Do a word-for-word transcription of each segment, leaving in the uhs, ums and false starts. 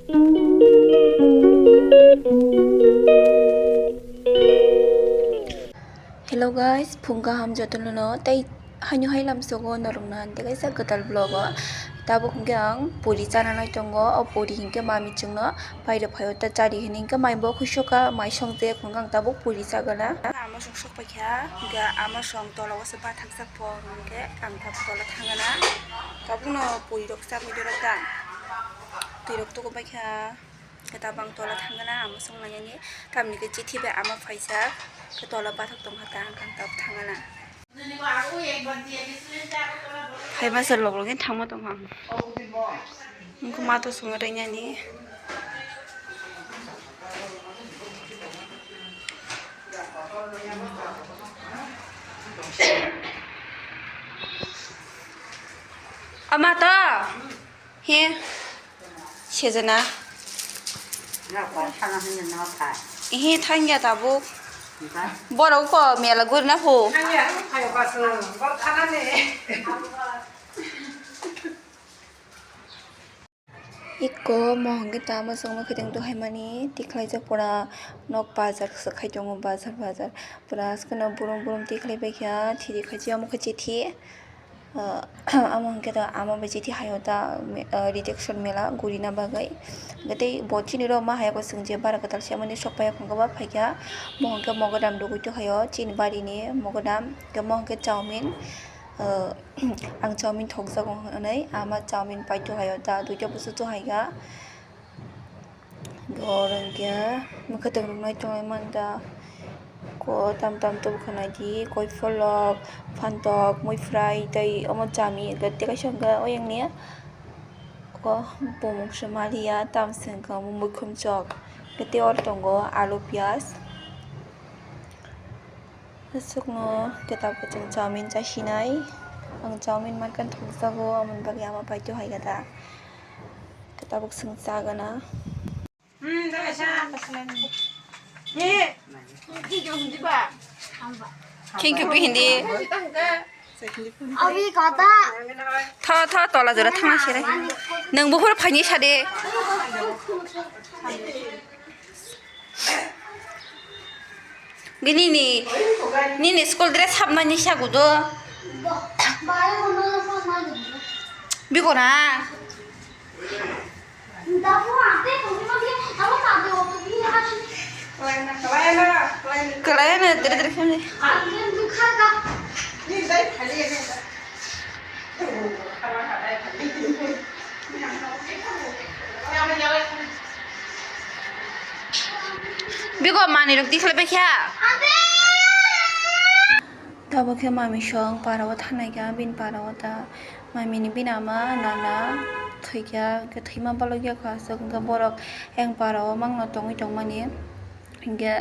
Hello guys, phung kaham jotono no tei haino hai lamsogo norokno ang tei kaisa kwtal vlog o. Tabuk hwnkhe ang puri chana nai tongo, o puri hwnkhe mami chwngno pairok phaio ta chari hinwi hwnkhe mai bo khuisoka, mai songte hwnkhe ang tabuk puri chagana. Ama song sok paikha, hwnkhe ama song tola o se bathakjak po hwnkhe ang tabuk tola thangana. Tabukno puri rok chagwi dora ta, twi rok tuku paikha. Khe tabuk ang tola thangana, ama song lainani, tamni khe chithi bai ama phaijak, khe tola bathak tongkha ta, ang khe ang tabuk thangana. Hai masa lok lok khe thangma tongkha ang. Wngkha ma to songwi rwnani. Ama to. He. Sejana. He thangya tabuk. Borok ko mela gurina phu. Iko mohon khe tamo songma khe tong hai mani tikhlaijak pura nok bazar se khai tongo bazar bazar pura aswkano burum burum tikhlai paikha thiri khachi omo khe chithi. Ah, amo hwnkhe da ama bai chithi haio da, ah, rejection mela gurina bagwi. Hwnkhe tei bo chini rok ma haio bo chwng je bara kwtal se mani sok paiya hwnkhe ba phaikha. Mo hwnkhe mogodam rwgwi tongkhaio chini barini mogodam. Hwnkhe mo hwnkhe chowmin, ah, ang chowmin thokjago hwnwi ama chowmin pai tongkhaio da duita bwswk tongkhaikha. Oro hwnkhe mwkhwtwng rok nai tonglai manta. Ko tam tam tubukha naidi, koi pholok, phantok, mui fry tei omo chami hwnkhe tei kaisa hwnkhe oyang ni ko bumung se maliya tam se hwnkhe omo muikhum chok. Hwnkhe tei oro tongo alu, piyaj. Aswkno khe tabuk chwng chowmin chasinai. Ang chowmin mankha thokjago, amoni bagwi ama paito hai khe da. Khe tabuk chwng chagana. Thank you, Hindi. Tho, tho, tola jora thangna sere. Nwng buphuru phaini sade. Bini ni, nini school dress hapmani sagudo. Bikona. Kalai na, dere dere khamni. Bego manwi rok tikhlai bai kha. Tabuk khe mami song para o thanai kha, bini para o ta mami ni bini ama nana thwi kha, khe thwima balok ya kha, aswk hwnkhe borok ayang para o mangno tongwi tongmani. Hinkhe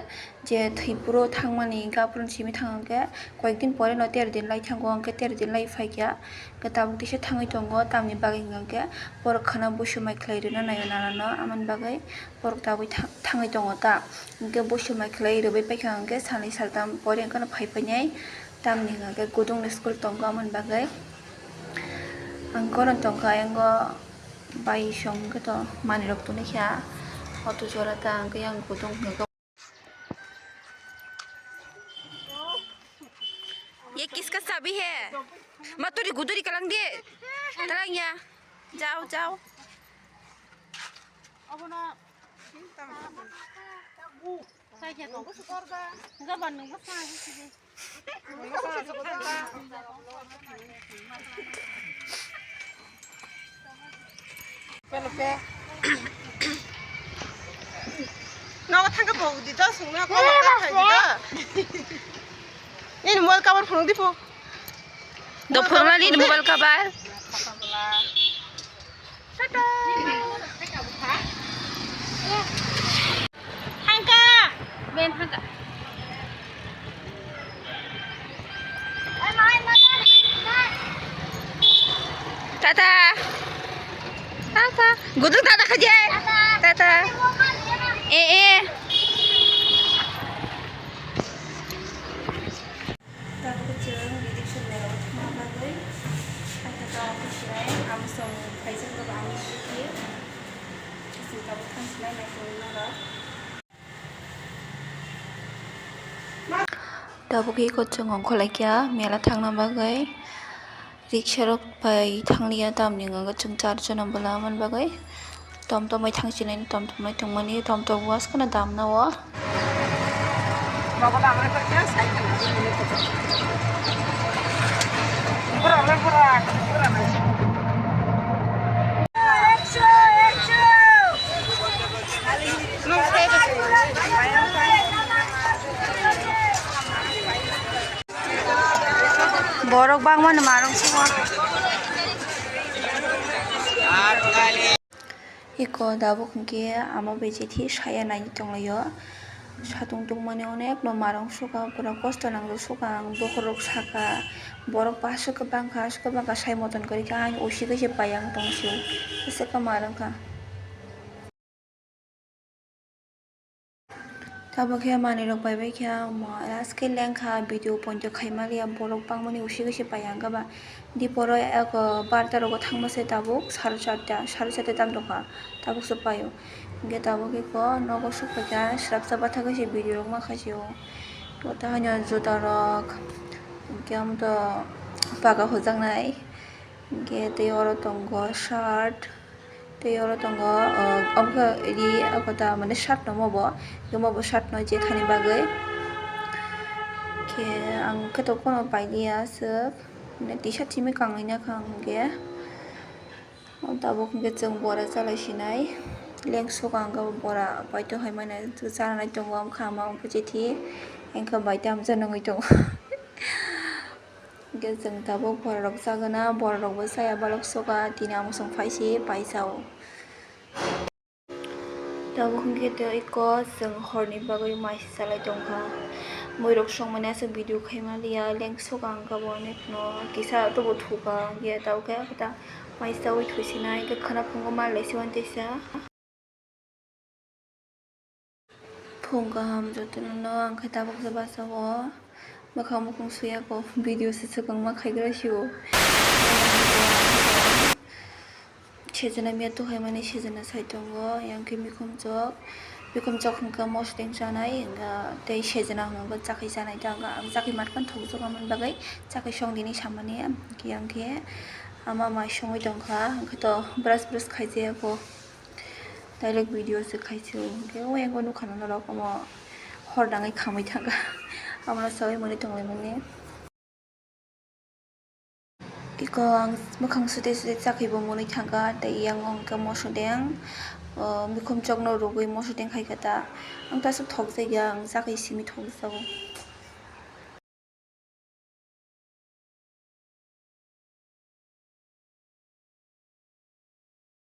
je thwi phuru thangmani, hinkhe aphuru simi thang hinkhe koyek din pore no tero din lai thango, hinkhe tero din lai phai kha. Hinkhe tabuk teisa thangwi tongo, tamni bagwi hinkhe borok khwna busu mai khlai rwna naio nana no, amoni bagwi borok tabuk thang-, thangwi tongo ta. Hinkhe busu mai khlai rwbai paikha hinkhe salni saltam pore hinkhe no phai painai, tamni hinkhe gudung ni school tongo, amoni bagwi ang koron tongkha, ayang o bai song hinkhe to manwi rok tonwi kha, auto jora ta hinkhe yang gudung hinkhe. ये किसका चाबी है? Maturi guduri kalang de. Talang ya. Jao, jao. Nogo thangkhe bo di do, songno kok thai di do. Nini mobile cover phunuk di po. Do phunukna nini mobile cover. Hangka. Ben hangka. Tata. Tata. Guduk tata khaje. Tata. Eh, eh. Tabuk chwng rejection mela o thangna bagwi. Ang khe tamo khe sinai, amo song khaijak rok ang khe. Chwng Tabuk iko chwng ongkhorlai kha mela thangna bagwi. Riksha rok bai thangliya, tamni hwnka khe chwng char jona bwla man bagwi. Tom tom bai thang sinai, tom tom bai tongmani, tom tom was kheno damna o. Borok bangmani marok sugo. Iko tabuk hwnkhe ama bai jethi saya naidi tonglaio. Satung tungmani onekno marok suka, pura kosto nangjak suka ang, bokhorok saka, borok aswk bangkha, aswk bangkha sai moton kwrwikha, ani usi kaisa pai ang tongsi, aswk khe marwkha. Tabuk khe manwi rok pai bai khe omo last khe lengkha video poito khaimaliya borok bangmani usi usi pai ang khe ba diporo eko barta rogo thangma se tabuk sare charta sare charta tam tongkha tabuk se paio hwnkhe tabuk eko nogo sok paikha swrapsa bathakhe se video rok ma khaisio to haino juta rok hwnkhe omo to paga hujaknai hwnkhe tei oro tongo shirt. Tei oro tongo, ah, omo khe ri, omo ta mane shirt no omo bo, omo bo shirt no je thani bagwi. Khe ang khe to kono pailiya aswk, mane T-shirt simi kangwi nakha ang hwnkhe. O tabuk hwnkhe chwng bora chalai sinai, lengso kang khe bora paito hai mane chanai tongo, wngkha ama wngkha chithi, wngkha bai tamsa nungwi tongo. Hwnkhe chwng tabuk bororok chagwna, bororokbo chaya balok soka, tini amo chwng phaisi paisa o. Tabuk hwnkhe tei eko chwng horni bagwi mai se chalai tongkha. Muirok songmani aswk video khaima liya, lengsoka ang khe bo onekno kisa tobo thuka, hwnkhe tabuk khe mai chaui thuisinai, hwnkhe khwnaphungo manlai se uanteisa. Phung kaham jotono no ang khe tabuk se basa o mwkhang mukhung suya ko video se swkang ma khaigra sio. Sejana miya tuhaimani sejana sai tongo yang khe mikhum chok mikhum chok hwnkhe mosodeng chanai hwnkhe tei sejana hwnkhe chakhi chanai ta hwnkhe ang chakhi matkha thokjak man bagwi chakhi song dini samani yang khe ama mai songwi tongkha hwnkhe to brush brush khaijaya ko. Direct video se khaisio, hwnkhe o yango nukha na norok omo hor nangwi khamwi thangkha. Abono saui mwnwi tonglaimani. Iko ang mwkhang sute sute chakhibo mwnwi thangkha, tei yango hwnkhe mosodeng, o, mikhum chokno rwgwi mosodeng khaikha ta. Ang ta aswk thokjakya, ang chakhi simi thokjago.